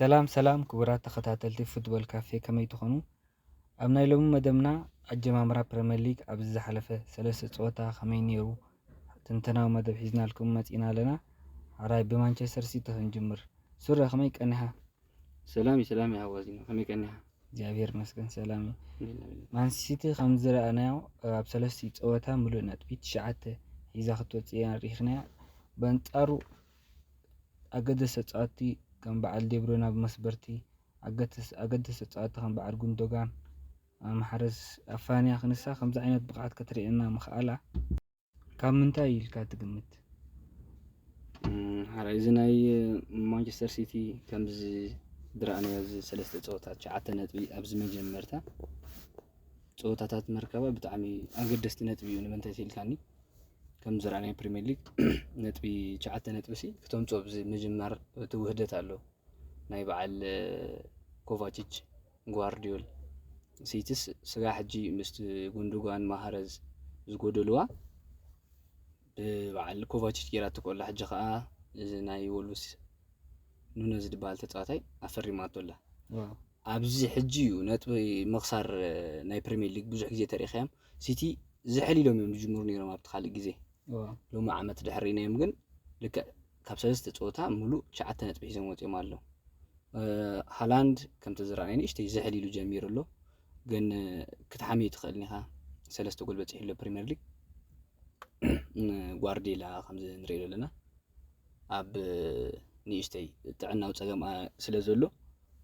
ሰላም ሰላም ክቡራት ተኸታተልቲ ፉትቦል ካፌ፣ ከመይ ትኾኑ? ኣብ ናይ ሎሚ መደብና ኣጀማምራ ፕሪምየር ሊግ ኣብዚ ዝሓለፈ ሰለስተ ጸወታ ከመይ ነይሩ፣ ትንተናዊ መደብ ሒዝናልኩም መጺና ኣለና። ሓራይ ብማንቸስተር ሲቲ ክንጅምር። ሱረ፣ ከመይ ቀኒኻ? ሰላም እዩ፣ ሰላም እዩ። ሃዋዚና ከመይ ቀኒኻ? እግዚኣብሔር ይመስገን ሰላም እዩ። ኣልሐምዱሊላህ። ማንሲቲ ከም ዝረኣናዮ ኣብ ሰለስቲኡ ጸወታ ምሉእ ነጥቢ ትሽዓተ ሒዛ ክትወጽእ እያ ርኢኽናያ። በንጻሩ ኣገደስቲ ተጻወትቲ ከም በዓል ዴብሮይነ ኣብ መስበርቲ፣ ኣገደስ- ኣገደስቲ ተጻወትቲ ከም በዓል ጉንዶጋን፣ ማሕረዝ ኣፋንያ ክንሳ ከምዚ ዓይነት ብቕዓት ክትርእየና ምኽኣላ ካብ ምንታይ ኢልካ ትግምት? እም፣ ሓራይ እዚ ናይ ማንቸስተር ሲቲ ከምዚ ዝረኣናዮ እዚ ሰለስተ ጸወታ ትሽዓተ ነጥቢ ኣብዚ መጀመርታ ጸወታታት መርከባ ብጣዕሚ ኣገደስቲ ነጥቢ እዩ። ንምንታይ ኢልካኒ? ከም ዝረኣናዮ ፕሪምየር ሊግ ነጥቢ ትሽዓተ ነጥቢ ሲ ክተምጽኦ ኣብዚ ምጅማር እቲ ውህደት ኣሎ። ናይ በዓል ኮቫቺች፣ ጓርዲዮል፣ ሲቲስ ስጋ ሕጂ ምስቲ ጉንዱጓን ማሃረዝ ዝጎደልዋ ብበዓል ኮቫቺች ጌራቶ ኮላ፣ ሕጂ ከዓ እዚ ናይ ወልቭስ ኑነዝ ዝበሃል ተጻዋታይ ኣፈሪማቶ ኣላ። ዋው። ኣብዚ ሕጂ እዩ ነጥቢ ምኽሳር ናይ ፕሪምየር ሊግ ብዙሕ ግዜ ተሪእኻዮም። ሲቲ ዝሕል ኢሎም እዮም ዝጅምሩ ነይሮም ኣብቲ ካልእ ግዜ። ዋው። ሎሚ ዓመት ድሕር ርኢናዮም ግን ልክዕ ካብ ሰለስተ ጸወታ ሙሉእ ትሽዓተ ነጥቢ ሒዞም ወጺኦም ኣለዉ። እ፣ ሃላንድ ከምቲ ዝረኣናዮ ንእሽተይ ዝሕል ኢሉ ጀሚሩ ኣሎ፣ ግን ክትሓምዮ ትኽእል ኢኻ። ሰለስተ ጎል በጺሑ ኣሎ ፕሪምየር ሊግ። ጓርዲዮላ ከምዚ ንሪኦ ዘለና ኣብ ንእሽተይ ጥዕናዊ ጸገም ስለ ዘሎ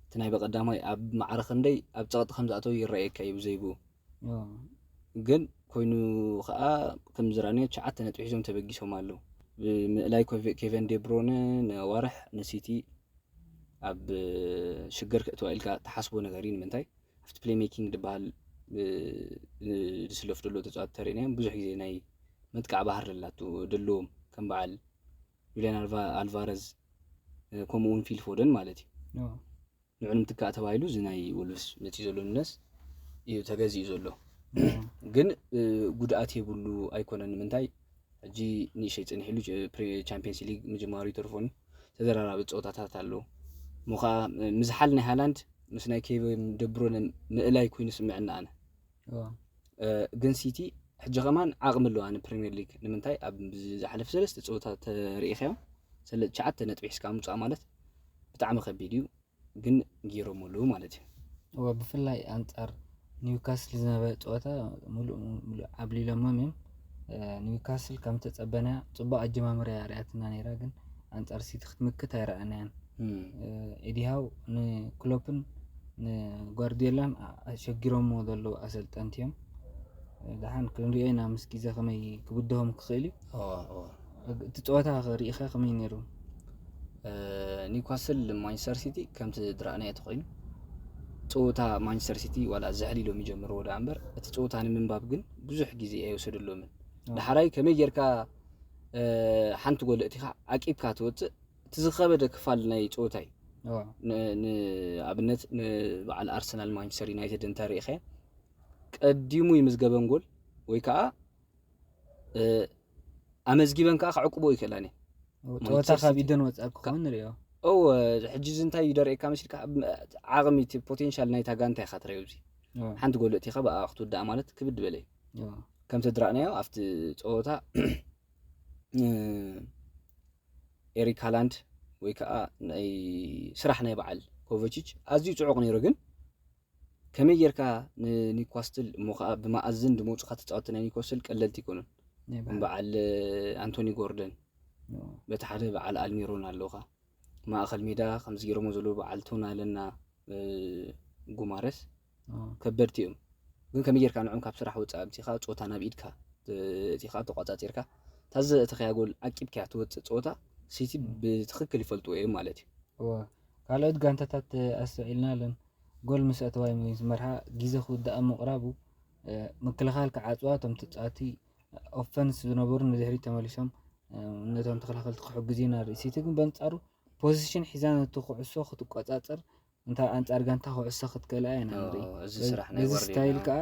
እቲ ናይ በቀዳማይ ኣብ ማዕረ ክንደይ ኣብ ጸቕጢ ከም ዝኣተው ይረኣየካ እዩ ብዘይብኡ። ዋው። ግን ኮይኑ ከዓ ከም ዝረኣናዮ ትሽዓተ ነጥቢ ሒዞም ተበጊሶም ኣለዉ። ብምእላይ ኮቨ- ኬቨን ዴብሮነ ንኣዋርሕ ንሲቲ ኣብ ሽግር ክእትዋ ኢልካ ትሓስቦ ነገር እዩ። ንምንታይ ኣብቲ ፕሌይ ሜኪንግ ዝበሃል እ፣ እ፣ ዝስለፍ ዘሎ ተፃወቲ ተሪእናዮም ብዙሕ ግዜ ናይ ምጥቃዕ ባህር ደላቱ ደለዎም ከም በዓል ዩልያን ኣልቫ- ኣልቫረዝ እ፣ ከምኡ እውን ፊል ፎደን ማለት እዩ። ዋው። ንዑ ንምትካእ ተባሂሉ እዚ ናይ ወልቭስ መፂኡ ዘሎ ኑነስ እዩ ተገዚኡ ዘሎ። ዋው። ግን እ፣ ጉድኣት የብሉ ኣይኮነን። ንምንታይ ሕጂ ንእሽተይ ፅንሕ ኢሉ ፕሪ- ቻምፒየንስ ሊግ ምጅማሩ ይተርፎን ተደራራቢ ፀወታታት ኣለዉ። እሞ ከዓ ምዝሓል ናይ ሃላንድ ምስ ናይ ኬቨን ደብሮነ ምእላይ ኮይኑ ስምዕና ኣነ ዋው። እ፣ ግን ሲቲ ሕጂ ከማን ዓቕሚ ኣለዋ ንፕሪምየር ሊግ። ንምንታይ ኣብ ዝሓለፈ ሰለስተ ፀወታ ተሪኢኻዮም ሰለ ትሽዓተ ነጥቢ ሒዝካ ምውፃእ ማለት ብጣዕሚ ከቢድ እዩ። ግን ገይሮም ኣለዉ ማለት እዩ። እወ፣ ብፍላይ ኣንጻር ኒውካስል ዝነበረ ጸወታ ሙሉእ ሙሉእ ዓብሊሎሞም እዮም። እ፣ ኒውካስል ከም ተጸበናያ ጽቡቕ ኣጀማምራ እያ ኣርእያትና ነይራ፣ ግን ኣንጻር ሲቲ ክትምክት ኣይረኣናያን። እም፣ እ፣ ኤዲ ሃው ንክሎፕን ንጓርዲዮላን ኣ- ኣሸጊሮምዎ ዘለዉ ኣሰልጠንቲ እዮም። እ፣ ደሓን ክንሪኦ ኢና ምስ ግዜ ከመይ ክብድሆም ክኽእል እዩ። እወ፣ እወ። እቲ ጸወታ ኸ ርኢኻ ከመይ ነይሩ? እ፣ ኒውካስል ማንቸስተር ሲቲ ከምቲ ዝረኣናዮ ተኾይኑ ጸወታ ማንቸስተር ሲቲ ዋላ ዝሕል ኢሎም ይጀምርዎ ደኣ እምበር እቲ ጸወታ ንምንባብ ግን ብዙሕ ግዜ ኣይወሰደሎምን። ኦ። ዳሕራይ ከመይ ጌርካ እ፣ ሓንቲ ጎል እቲኻ ዓቂብካ ትወፅእ እቲ ዝኸበደ ክፋል ናይ ጸወታ እዩ። ኦ። ን- ንኣብነት ንበዓል ኣርሰናል ማንቸስተር ዩናይትድ እንተሪኢኸ ቀዲሙ ይምዝገበን ጎል ወይ ከዓ እ፣ ኣመዝጊበን ከዓ ክዕቅቦ ይክእላን እየን። ጸወታ ካብ ኢደን ወፃእ ክኸውን ንሪኦ። ኦ፣ ሕጂ እዚ እንታይ እዩ ደርእየካ መሲልካ? ዓቕሚ እቲ ፖቴንሻል ናይታ ጋንታ ኢኻ ትረዮ። እዚ ኦ። ሓንቲ ጎል እቲኻ ብኣ ክትውዳእ ማለት ክብድ በለ እዩ። ኦ። ከምቲ ዝረኣናዮ ኣብቲ ፀወታ እ፣ ኤሪክ ሃላንድ ወይ ከዓ ናይ ስራሕ ናይ በዓል ኮቨቺች ኣዝዩ ፅዑቕ ነይሩ። ግን ከመይ ጌርካ ንኒኳስትል እሞ ከዓ ብመኣዝን ድመውፅኻ ተፃወቲ ናይ ኒኳስትል ቀለልቲ ይኮኑን። ናይ በዓል። በዓል ኣንቶኒ ጎርደን ኦ። በቲ ሓደ በዓል ኣልሚሮን ኣለውካ ማእኸል ሜዳ ከምዚ ገይሮሞ ዘለዉ በዓል ቶናለና እ፣ ጉማረስ ኦ። ከበድቲ እዮም። ግን ከመይ ጌርካ ንዕም ካብ ስራሕ ወፃእ ኣብቲኻ ፀወታ ናብ ኢድካ እ፣ እቲኻ ተቋፃፂርካ ታዘ እተኸያ ጎል ዓቂብካያ ትወፅእ ፀወታ ሲቲ ብትኽክል ይፈልጥዎ እዮም ማለት እዩ። እወ፣ ካልኦት ጋንታታት ኣስተውዒልና ኣለን። ጎል ምስ ኣተዋ እዮም ዝመርሓ። ግዜ ክውዳእ ምቕራቡ እ፣ ምክልኻል ክዓፅዋ እቶም ተፃወቲ ኦፈንስ ዝነበሩ ንድሕሪት ተመሊሶም እ፣ ነቶም ተኸላኸልቲ ክሕግዙ ኢና ንርኢ። ሲቲ ግን በንፃሩ ፖዚሽን ሒዛ ነቲ ኩዕሶ ክትቆፃፀር እንታ ኣንፃር ጋንታ ኩዕሶ ክትከልኣ ኢና ንርኢ። እዚ በዚ- ስራሕ ናይ በዚ ጓርዲዮላ። ስታይል ከዓ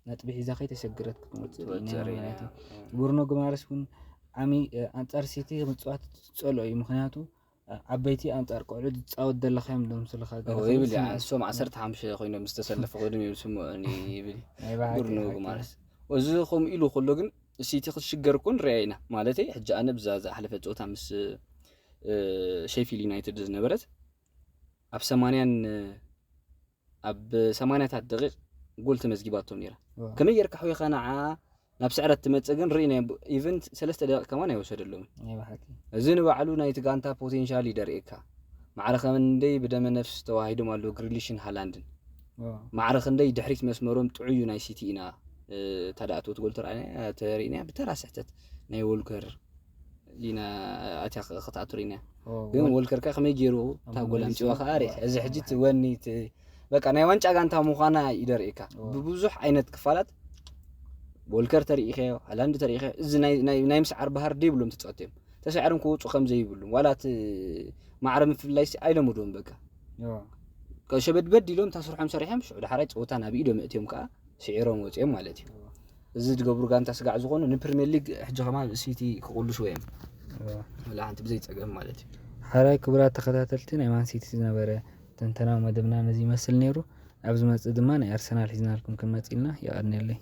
ነጥቢ ሒዛ ከይተሸገረት ክትመፅእ ኢና ትወፅእ ኢና። ማለት እዩ። ብሩኖ ጉማረስ እውን ዓሚ እ፣ ኣንፃር ሲቲ ምፅዋት ዝፀልኦ እዩ። ምክንያቱ ዓበይቲ ኣንጻር ቆልዑ ዝጻወት ዘለኻዮም ዶ ምስልኻ ገለ ይብል ይስምዕ? እሶም ዓሰርተ ሓሙሽተ ኮይኖም ዝተሰለፈ ቅድሚ ይብል ስምዑኒ ይብል ናይ ብሓቂ ዱር ንውጉ ሓቂ። ማለት እዚ ከምኡ ኢሉ ከሎ ግን ሲቲ ክትሽገር እኮ ንሪኣ ኢና ማለት ሕጂ ኣነ ብዛ ዝሓለፈ ፀወታ ምስ እ፣ ሼፊልድ ዩናይትድ ዝነበረት ኣብ ሰማንያን ኣብ ሰማንያታት ደቂቕ ጎል ተመዝጊባቶም ነይራ ዋ፣ ከመይ ጌርካ ኣሕዊኻ ንዓ ናብ ስዕረት ትመፅእ ግን ርኢና ኢቨን ሰለስተ ደቂቕ ከማን ኣይወሰደሎምን ናይ ብሓቂ እዚ ንባዕሉ ናይቲ ጋንታ ፖቴንሻል ይደርእካ ማዕረ ከም እንደይ ብደመ ነፍስ ተዋሂዶም ኣለዉ ግሪሊሽን ሃላንድን ዋ፣ ማዕረ ክንደይ ድሕሪት መስመሮም ጥዑዩ ናይ ሲቲ ኢና እታ ደኣ ትወት ጎል ተረኣና ተሪእና ብተራ ስሕተት ናይ ወልከር ኢና ኣትያ ክትኣቱ ርኢና ኦ፣ ግን ወል- ወልከር ከ ከመይ ገይሩ እታ ኣብ ጎል መሊሱ ኣምፅዋ ከዓ ሪሕ እዚ ሕጂ ወልከር። ትወኒ ት- በቃ ናይ ዋንጫ ጋንታ ምዃና ይደርእካ ኦ። ብብዙሕ ዓይነት ክፋላት ወልከር ተሪኢኸዮ ሃላንድ ተሪኢኸዮ እዚ ናይ- ናይ ናይ ምስዓር ባህር ደይብሎም ተፃወትዮም ተሳዒሮም ክወፁ ከም ዘይብሉ ዋላ እቲ ማዕረ ምፍልላይ ሲ ኣይለመድዎም በቃ ኦ፣ ሸበድበድ ኢሎም እታ ስርሖም ሰሪሖም ሽዑ ዳሕራይ ፀወታ ናብ ኢዶም እትዮም ከዓ ስዒሮም ወፂኦም ማለት እዩ እዚ ዝገብሩ ጋንታ ስጋዕ ዝኾኑ ንፕሪሚየር ሊግ ሕጂ ከማ ሲቲ ክቁልሹ እዮም ኦ። ወላ ሓንቲ ብዘይ ፀገም ማለት እዩ ሓራይ ክቡራት ተኸታተልቲ ናይ ማን ሲቲ ዝነበረ ትንተናዊ መደብና ነዚ ይመስል ነይሩ። ኣብ ዝመፅእ ድማ ናይ ኣርሰናል ሒዝናልኩም ክንመፅእ ኢልና። የቐንየለይ።